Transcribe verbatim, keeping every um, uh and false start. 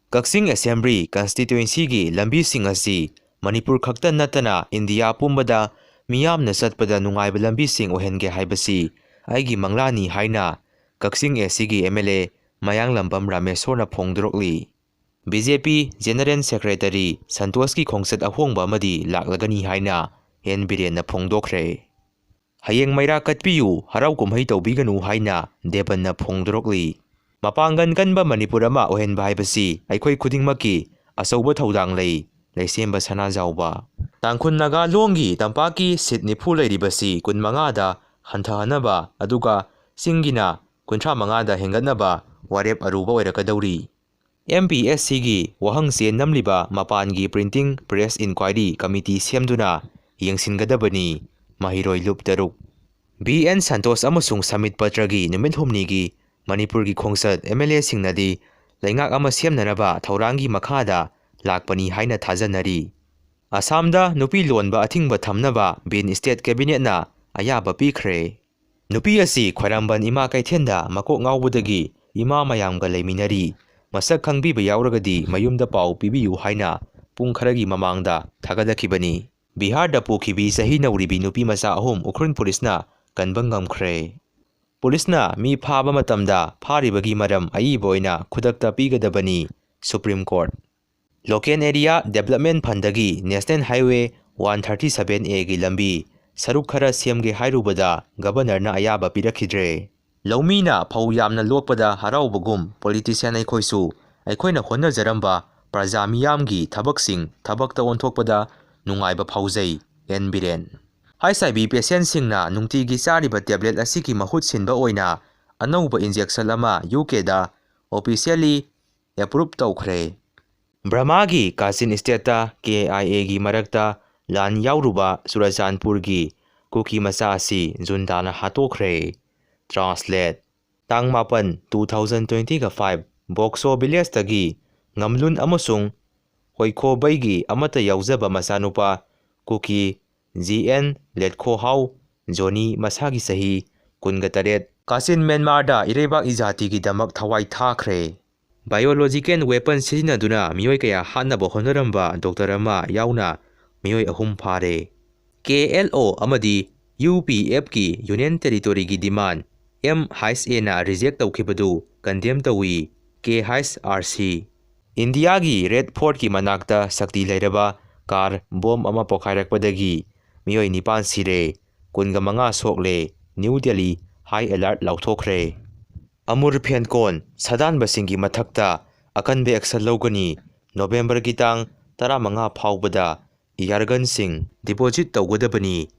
ꯀꯛꯆꯤꯡ assembly ꯀꯟꯁꯇꯤꯇ꯭ꯋꯦꯟꯁꯤꯒꯤ ꯂꯝꯕꯤꯁꯤꯡ ꯑꯁꯤ ꯃꯅꯤꯄꯨꯔ ꯈꯛꯇ ꯅꯠꯇꯅ ꯏꯟꯗꯤꯌꯥ ꯄꯨꯝꯕꯗ ꯃꯤꯌꯥꯝꯅ ꯆꯠꯄꯗ ꯅꯨꯡꯉꯥꯏꯕ ꯂꯝꯕꯤꯁꯤꯡ ꯑꯣꯏꯍꯟꯒꯦ ꯍꯥꯏꯕꯁꯤ ꯑꯩꯒꯤ ꯃꯪꯂꯥꯟꯅꯤ ꯍꯥꯏꯅ ꯀꯛꯆꯤꯡ ꯑꯦꯁ ꯁꯤꯒꯤ ꯑꯦꯝ ꯑꯦꯜ ꯑꯦ ꯃꯌꯥꯡꯂꯝꯕꯝ ꯔꯥꯃꯦꯁꯣꯔꯅ ꯐꯣꯡꯗꯣꯔꯛꯂꯤ꯫ B J P general secretary ꯁꯟꯇꯣꯁꯀꯤ ꯈꯣꯡꯆꯠ ꯑꯍꯣꯡꯕ ꯑꯃꯗꯤ ꯂꯥꯛꯂꯒꯅꯤ ꯍꯥꯏꯅ ꯑꯦꯟ ꯕꯤꯔꯦꯟꯅ ꯐꯣꯡꯗꯣꯛꯈ꯭ꯔꯦ꯫ "ꯍꯌꯦꯡ ꯃꯩꯔꯥ ꯀꯠꯄꯤꯌꯨ, ꯍꯔꯥꯎ ꯀꯨꯝꯍꯩ ꯇꯧꯕꯤꯒꯅꯨ" ꯍꯥꯏꯅ ꯗꯦꯕꯟꯅ ꯐꯣꯡꯗꯣꯔꯛꯂꯤ꯫ ꯃꯄꯥꯡꯒꯜ ꯀꯟꯕ ꯃꯅꯤꯄꯨꯔ ꯑꯃ ꯑꯣꯏꯍꯟꯕ ꯍꯥꯏꯕꯁꯤ ꯑꯩꯈꯣꯏ ꯈꯨꯗꯤꯡꯃꯛꯀꯤ ꯑꯆꯧꯕ ꯊꯧꯗꯥꯡ ꯂꯩ꯫ ꯂꯩꯁꯦꯝꯕ ꯁꯅꯥꯖꯥꯎꯕ꯫ ꯇꯥꯡꯈꯨꯜ ꯅꯥꯒꯥ ꯂꯣꯟꯒꯤ ꯇꯝꯄꯥꯛꯀꯤ ꯁꯤꯠ ꯅꯤꯐꯨ ꯂꯩꯔꯤꯕꯁꯤ ꯀꯨꯟꯃꯉꯥꯗ ꯍꯟꯊꯍꯟꯅꯕ, ꯑꯗꯨꯒ ꯆꯤꯡꯒꯤꯅ ꯀꯨꯟꯊ꯭ꯔꯥ ꯃꯉꯥꯗ ꯍꯦꯟꯒꯠꯅꯕ ꯋꯥꯔꯦꯞ ꯑꯔꯨꯕ ꯑꯣꯏꯔꯛꯀꯗꯧꯔꯤ꯫ ꯑꯦꯝ ꯄꯤ ꯑꯦꯁ ꯁꯤꯒꯤ ꯋꯥꯍꯪꯆꯦ ꯅꯝꯂꯤꯕ ꯃꯄꯥꯟꯒꯤ Printing Press Inquiry Committee ꯁꯦꯝꯗꯨꯅ ꯌꯦꯡꯁꯤꯟꯒꯗꯕꯅꯤ꯫ ꯃꯍꯩꯔꯣꯏ ꯂꯨꯞ ꯇꯔꯨꯛ꯫ ꯕꯤ ꯑꯦꯟ ꯁꯟꯇꯣꯁ ꯑꯃꯁꯨꯡ ꯁꯃꯤꯠ ꯄꯇ꯭ꯔꯒꯤ ꯅꯨꯃꯤꯠ ꯍꯨꯝꯅꯤꯒꯤ ꯃꯅꯤꯄꯨꯔꯒꯤ ꯈꯣꯡꯆꯠ ꯑꯦꯝ ꯑꯦꯜ ꯑꯦꯁꯤꯡꯅꯗꯤ ꯂꯩꯉꯥꯛ ꯑꯃ ꯁꯦꯝꯅꯅꯕ ꯊꯧꯔꯥꯡꯒꯤ ꯃꯈꯥꯗ ꯂꯥꯛꯄꯅꯤ ꯍꯥꯏꯅ ꯊꯥꯖꯅꯔꯤ꯫ ꯑꯁꯥꯝꯗ ꯅꯨꯄꯤ ꯂꯣꯟꯕ ꯑꯊꯤꯡꯕ ꯊꯝꯅꯕ ꯕꯤꯟ ꯁ꯭ꯇꯦꯠ ꯀꯦꯕꯤꯅꯦꯠꯅ ꯑꯌꯥꯕ ꯄꯤꯈ꯭ꯔꯦ꯫ ꯅꯨꯄꯤ ꯑꯁꯤ ꯈ꯭ꯋꯥꯏꯔꯝꯕꯟ ꯏꯃꯥ ꯀꯩꯊꯦꯜꯗ ꯃꯀꯣꯛ ꯉꯥꯎꯕꯗꯒꯤ ꯏꯃꯥ ꯃꯌꯥꯝꯒ ꯂꯩꯃꯤꯟꯅꯔꯤ꯫ ꯃꯁꯛ ꯈꯪꯕꯤꯕ ꯌꯥꯎꯔꯒꯗꯤ ꯃꯌꯨꯝꯗ ꯄꯥꯎ ꯄꯤꯕꯤꯌꯨ ꯍꯥꯏꯅ ꯄꯨꯡ ꯈꯔꯒꯤ ꯃꯃꯥꯡꯗ ꯊꯥꯒꯠꯂꯛꯈꯤꯕꯅꯤ꯫ ꯕꯤꯍꯥꯔꯗ ꯄꯣꯛꯈꯤꯕꯤ ꯆꯍꯤ ꯅꯧꯔꯤꯕꯤ ꯅꯨꯄꯤ ꯃꯆꯥ ꯑꯍꯨꯝ ꯎꯈ꯭ꯔꯨꯜ ꯄꯨꯂꯤꯁꯅ ꯀꯟꯕ ꯉꯝꯈ꯭ꯔꯦ꯫ ꯄꯨꯂꯤꯁꯅ ꯃꯤ ꯐꯥꯕ ꯃꯇꯝꯗ ꯐꯥꯔꯤꯕꯒꯤ ꯃꯔꯝ ꯑꯏꯕ ꯑꯣꯏꯅ ꯈꯨꯗꯛꯇ ꯄꯤꯒꯗꯕꯅꯤ, supreme court. Local Area Development Fundꯗꯒꯤ National Highway one thirty seven Aꯒꯤ ꯂꯝꯕꯤ ꯁꯔꯨꯛ ꯈꯔ ꯁꯦꯝꯒꯦ ꯍꯥꯏꯔꯨꯕꯗ ꯒꯕꯔꯅꯔꯅ ꯑꯌꯥꯕ ꯄꯤꯔꯛꯈꯤꯗ꯭ꯔꯦ꯫ ꯂꯧꯃꯤꯅ ꯐꯧ ꯌꯥꯝꯅ ꯂꯣꯛꯄꯗ ꯍꯔꯥꯎꯕꯒꯨꯝ, ꯄꯣꯂꯤꯇꯤꯁꯤꯌꯥꯟ ꯑꯩꯈꯣꯏꯁꯨ ꯑꯩꯈꯣꯏꯅ ꯍꯣꯠꯅꯖꯔꯝꯕ ꯄ꯭ꯔꯖꯥ ꯃꯤꯌꯥꯝꯒꯤ ꯊꯕꯛꯁꯤꯡ ꯊꯕꯛꯇ ꯑꯣꯟꯊꯣꯛꯄꯗ ꯅꯨꯡꯉꯥꯏꯕ ꯐꯥꯎꯖꯩ, N Biren. H I V ꯄꯦꯁꯦꯟꯁꯤꯡꯅ ꯅꯨꯡꯇꯤꯒꯤ ꯆꯥꯔꯤꯕ ꯇꯦꯕ꯭ꯂꯦꯠ ꯑꯁꯤꯒꯤ ꯃꯍꯨꯠ ꯁꯤꯟꯕ ꯑꯣꯏꯅ ꯑꯅꯧꯕ ꯏꯟꯖꯦꯛꯁꯟ ꯑꯃ ꯌꯨ ꯀꯦꯗ ꯑꯣꯐꯤꯁꯤꯌꯦꯜꯂꯤ ꯑꯦꯄ꯭ꯔꯨꯞ ꯇꯧꯈ꯭ꯔꯦ꯫ ꯕꯔꯃꯥꯒꯤ ꯀꯥꯆꯤꯟ ꯁ꯭ꯇꯦꯠꯇ ꯀꯦ ꯑꯥꯏ ꯑꯦꯒꯤ ꯃꯔꯛꯇ ꯂꯥꯟ ꯌꯥꯎꯔꯨꯕ ꯆꯨꯔꯆꯥꯟꯄꯨꯔꯒꯤ ꯀꯨꯀꯤ ꯃꯆꯥ ꯑꯁꯤ ꯖꯨꯟꯇꯥꯅ ꯍꯥꯠꯇꯣꯛꯈ꯭ꯔꯦ꯫ ꯇ꯭ꯔꯥꯟꯁꯂꯦꯠ꯫ ꯇꯥꯡ ꯃꯥꯄꯟ, two thousand twenty five, ꯕꯣꯛꯁꯣ ꯚꯤꯂꯦꯖꯇꯒꯤ ꯉꯝꯂꯨꯟ ꯑꯃꯁꯨꯡ ꯍꯣꯏꯈꯣꯕꯩꯒꯤ ꯑꯃꯠꯇ ꯌꯥꯎꯖꯕ ꯃꯆꯥꯅꯨꯄꯥ ꯀꯨꯀꯤ ꯖꯤ ꯑꯦꯟ ꯂꯦꯠꯈꯣꯍꯥꯎ ꯖꯣꯅꯤ, ꯃꯁꯥꯒꯤ ꯆꯍꯤ ꯀꯨꯟꯒ ꯇꯔꯦꯠ, ꯀꯥꯆꯤꯟ ꯃ꯭ꯌꯥꯟꯃꯥꯔꯗ ꯏꯔꯩꯕꯥꯛ ꯏꯖꯥꯇꯤꯒꯤꯗꯃꯛ ꯊꯋꯥꯏ ꯊꯥꯈ꯭ꯔꯦ꯫ Biological weapon ꯁꯤꯖꯤꯟꯅꯗꯨꯅ ꯃꯤꯑꯣꯏ ꯀꯌꯥ ꯍꯥꯠꯅꯕ ꯍꯣꯠꯅꯔꯝꯕ ꯗꯣꯛꯇꯔ ꯑꯃ ꯌꯥꯎꯅ ꯃꯤꯑꯣꯏ ꯑꯍꯨꯝ ꯐꯥꯔꯦ꯫ ꯀꯦ ꯑꯦꯜ ꯑꯣ ꯑꯃꯗꯤ ꯌꯨ ꯄꯤ ꯑꯦꯐꯀꯤ Union Territoryꯒꯤ demand ꯑꯦꯝ ꯑꯩꯆ ꯑꯦꯅ reject ꯇꯧꯈꯤꯕꯗꯨ condemn ꯇꯧꯏ꯫ ꯀꯦ ꯑꯩꯆ ꯑꯥꯔ ꯁꯤ꯫ ꯏꯟꯗꯤꯌꯥꯒꯤ ꯔꯦꯗ ꯐꯣꯔꯠꯀꯤ ꯃꯅꯥꯛꯇ ꯁꯛꯇꯤ ꯂꯩꯔꯕ ꯀꯥꯔ ꯕꯣꯝ ꯑꯃ ꯄꯣꯈꯥꯏꯔꯛꯄꯗꯒꯤ ꯃꯤꯑꯣꯏ ꯅꯤꯄꯥꯟ ꯁꯤꯔꯦ, ꯀꯨꯟꯒ ꯃꯉꯥ ꯁꯣꯛꯂꯦ, ꯅ꯭ꯌꯨ ꯗꯦꯜꯂꯤ high alert ꯂꯥꯎꯊꯣꯛꯈ꯭ꯔꯦ꯫ ꯑꯃꯨꯔ ꯐꯦꯟꯀꯣꯟ ꯁꯥꯗꯥꯟꯕꯁꯤꯡꯒꯤ ꯃꯊꯛꯇ ꯑꯀꯟꯕ action ꯂꯧꯒꯅꯤ, ꯅꯣꯕꯦꯝꯕꯔꯒꯤ ꯇꯥꯡ ꯇꯔꯥꯃꯉꯥ ꯐꯥꯎꯕꯗ air gunꯁꯤꯡ deposit ꯇꯧꯒꯗꯕꯅꯤ,